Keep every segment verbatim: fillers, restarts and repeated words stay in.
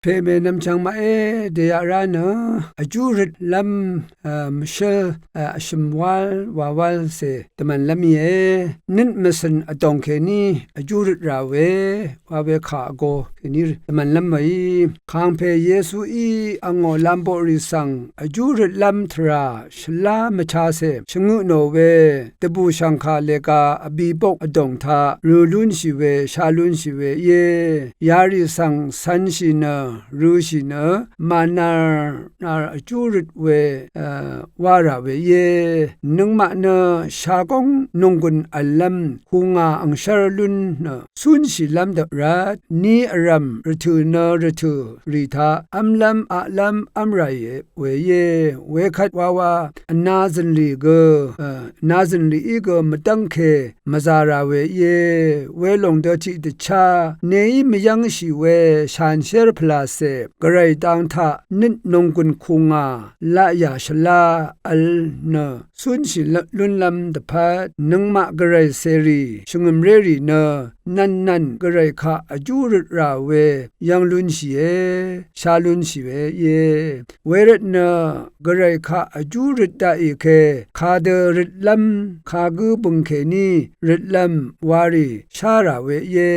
Pèmè nvmchvng maqé dèyaq rá nø vjú røtlv́m, mvshǿl, vshø̀m wál wa wálcè dvmv̀nlv́m íe. Nøt mvcø̀n vdòng kèní vjú røt rà we wa we kà vgō kèní dvmv̀nlv́m wèí. Kàngpè Yesuí angò lamboqrì svng vjú røtlv́m tvrà shvlá mvchacè shvngø tnò we dvbùshv̀ngkà lèga vbibok vdòng taq rø̀ lúnshì we, sha lúnshì we íe. Yarì svng cv̄nshì nø, rø̄shì nø, mànar nar vjú røt we, e, wá rà we íe. Nøngmaq nø shagóng nònggùn v̀llv́m kùngà angshv́r lún nø cúnshìlv́m dvp rvt, ní vrv̀m rvtø̀ nø rvtø̀ rì taq v́mlv́m aqlv́m v́m ràì we íe. Wekvt wawa vna zø̀nlì gø, e, vna zø̀nlìí gø mvdv́ngke mvzà rà we íe. Welòng dø tiqdvchá neí mvyv́ngshì we shànshér pvlàcè gvray dang taq nøt nònggùn kùngà laqyà shvlá vl nø cúnshì lúnlv́m dvpvt, nøngmaq gvray cèrì shvngø̀mrérì nø nv̀nnv̀n gvray kaq vjú røt rà we yv́ng lúnshìe, shá lúnshì we íe. Wervtnø gvray kaq vjú røt daqì ke kadø røtlv́m, kagǿ bø̀ng kèní røtlv́m warì shá rà we íe.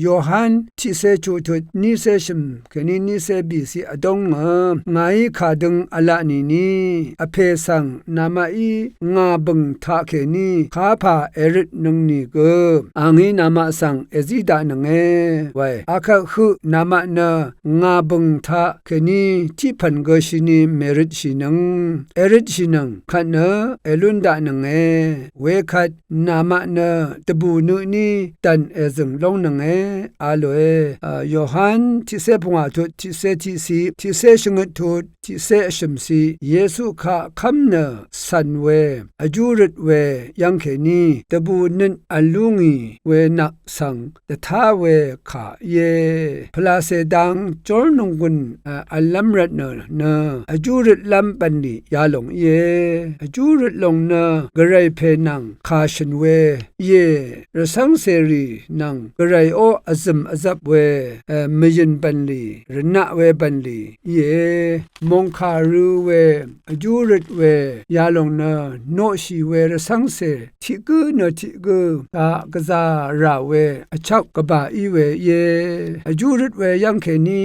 Yohan tiqcé chuqtut nícé shø̀m kèní nícé bìciq vdóngø ngàí kàdøng v̄la nìni, Vpè svng namaqí ngà bø̀ng taqkèní kapà èrøtnøng nìgø, a ngí namaq svng èzí daqnønge wae. Akvt høq namaq nø ngà bø̀ng taqkèní tiqpv̀n gø shini mèrøtshìnøng, èrøtshìnøng kvt nø èlún daqnønge. Wekvt namaq nø dvbù nø tní dv̀n èzø̀ng lóngnønge a lòe. Yohan tiqcé pungwà tut tiqcé tiqciq, tiqcé shvngøt tut tiqcé vshø̀mciq, Yesu kaq kv́m nø cv̀n we, vjú røt we yv́ng kèní dvbù nøt v̀l lú ngì we nvk svng dvtá we kà íe. Pvlàcè dang jórnònggùn, e, v̀llv́m rvtnø nø vjú røtlv́m bv̀nlì yalòng íe. Vjú røt lòng nø gvray pè nvng kà shø̀n we íe. Rvcv́ng cèrì nvng gvray ó vzø̀m vzvp we, e, mvyø̀n bv̀nlì, rvnaq we bv̀nlì íe. Mòngkà rø̄ we, vjú røt we yalòng nø noqshì we rvcv́ngcè tiq gǿ nø tiq gǿ taq gvzà rà we vchvk gvbà í we íe. Vjú røt we yv́ng kèní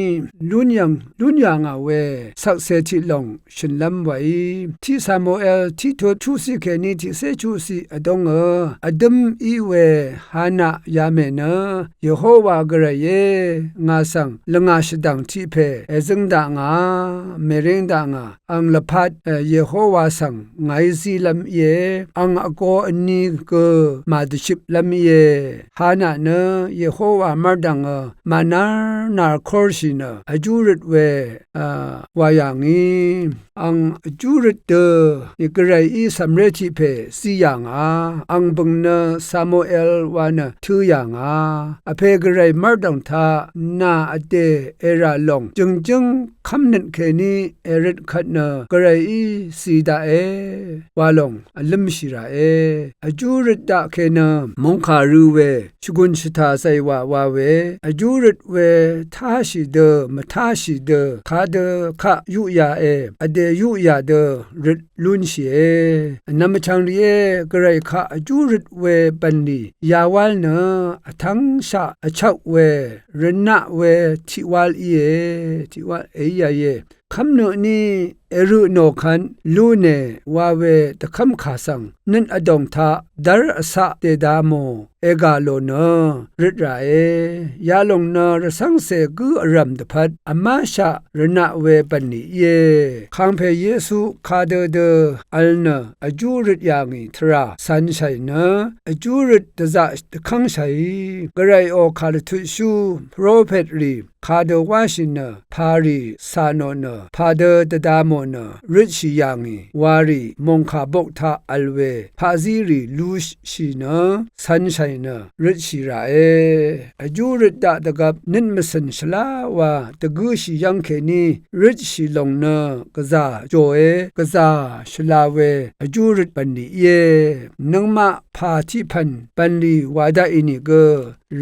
lún yv̀ng lún yà ngà we shvkse tiq lòng shø̀nlv́m wàí. Tiq Samuel tiqtut chuqciq kèní tiqcé chuqciq vdóngø vdǿm í we Hana yamè nø, Yehowa gvrayé, ngà svng lvngà shvdv̀ng tiq pè èzøng daq ngà, mèring daq ngà, ang lvpat, e, Yehowa svng ngàí zílv́m íe, ang vgō vni gø màdvshøplv́m íe. Hana nø Yehowa mv́rdv̀ngø mànár nàrkórshì nø vjú røt we, a, wà yà ngì. Ang vjú røt dø gvrayí cv̀mré tiq pè zí yà ngà, ang bø̀ng nø Samuel wa nø tǿ yà ngà. Vpè gvray mv́rdv̀ng taq nà vdè èrà lòng jø̀ngjǿng kv́mnøt kèní èrøt kvt nø gvrayí zí daqe wa lòng vlǿmshì ràe. Vjú røt daq ke nø mòngkà rø̄ we shvgùn shvtà zaywà wa we, vjú røt we táshì dø mvtáshì dø kadø kaq yuqyàe, vdè yuqyà dø røt lúnshìe. Vnvm vchvng rìé, gvray kaq vjú røt we bv̀nlì yawál nø vtv́ngshaq vchvk we, rvnaq we tiqwál íe, tiqwál èí yàìe. Kv́mnø tní èrø nò kvt lúne wa we dvkv́mkà svng nøt vdòng taq dv́r vcaq dèda mò ègà lò nø røt ràe. Yalòng nø rvcv́ngcè gǿ vrv̀m dvpvt vmáshaq rvnaq we bv̀nlì íe. Kàngpè Yesu kadø dø vl nø vjú røt yà ngì tvrà cv̄nshàì nø vjú røt dvzaq dvkv́ngshàì, gvrayò kàrvtutshú profetrì kadø wáshì nø, pàrì cà nò nø, pàdø dvda mò nø røtshì yà ngì warì mòngkà bok taq vl we paqzírì lúshì nø cv̄nshàì nø røtshì ràe. Vjú røt daq dvgvp nøt mvcø̀n shvlá wa dvgǿshì yv́ng kèní røtshì lòng nø gvzà jòe, gvzà shvla we vjú røt bv̀nlì íe. Nøngmaq pà tiqpv̀n bv̀nlì wa daqì nìgø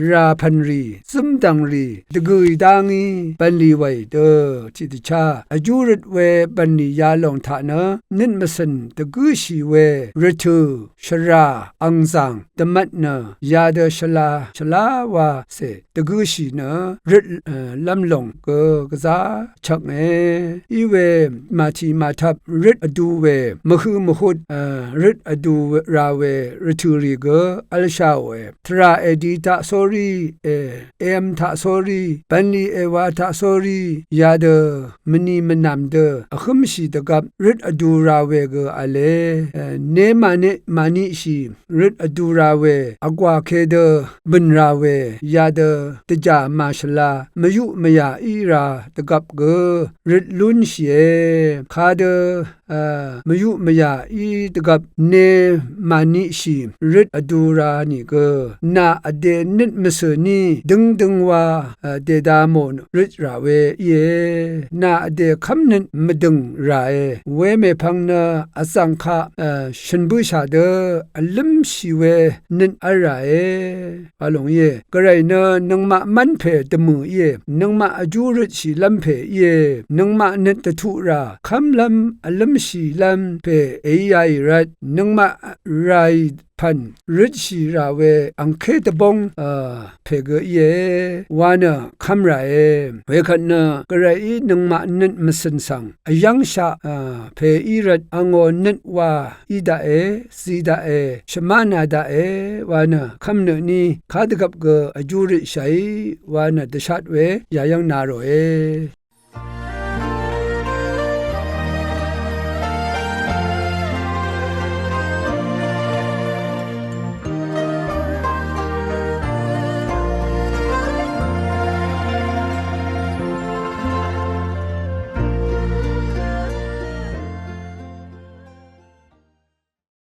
ràpv̀nrì zǿmdv̀ngrì dvgø̀ì dá ngí bv̀nlì wàì dø tiqdvchá vjú røt we bv̀nlì yalòng taq nø nøt mvcø̀n dvgǿshì we rvtø̀ shvrà angzàng dvmvt nø yadø shvla shvlá wacè dvgǿshì nø røt lv́mlòng gø gvzá chvknge. Iwe màtì màtvp røt vdu we mvhø mvhut røt vdu ra we rvtø̀rì gø v̄lshaòe. Tvrà èdi taq sórí e, em taq sórí, bv̀nlì èwa taq sórí yadø mvni mvnàm dø vhǿmshì dvgvp røt vdu ra we gø v̄le. Nemàniq màniqshì røt vdu ra we vgwà ke dø bø̀n ra we yadø dvjà màshvla mvyuq mvyà í ra dvgvp gø røt lúnshìe. Kadø mvyuq mvyà í dvgvp nemàniqshì røt vdu ra nìgø nà vdè nøt mvcø̀ní døngdøng wa dèda mò røt rà we íe. Nà vdè kv́mnøt mvdø̀ng ràe. Wemèpvng nø vzv̀ng kaq shø̀n bǿshà dø vlǿmshì we nøt v́l ràe. Wa lòng íe. Gvray nø nøngmaq mv́npè dvmø̀ íe. Nøngmaq vjú røtshìlv́m pè íe. Nøngmaq nøt dvtuqrà kv́mlv́m vlǿmshìlv́m pè èíāì rvt nøngmaq ràì pv̀n røtshì rà we angké dvbóng pè gø íe wa nø kv́m ràe. Wekvt nø Gvrayí nøngmaq nøt mvcø̀n svng vyv́ngshaq pè í rvt angò nøt wa í daqe, zi daqe, shvmána daqe wa nø kv́mnøtní kadvgvp gø vjú røtshàí wa nø dvshat we yàyv́ng na ròe.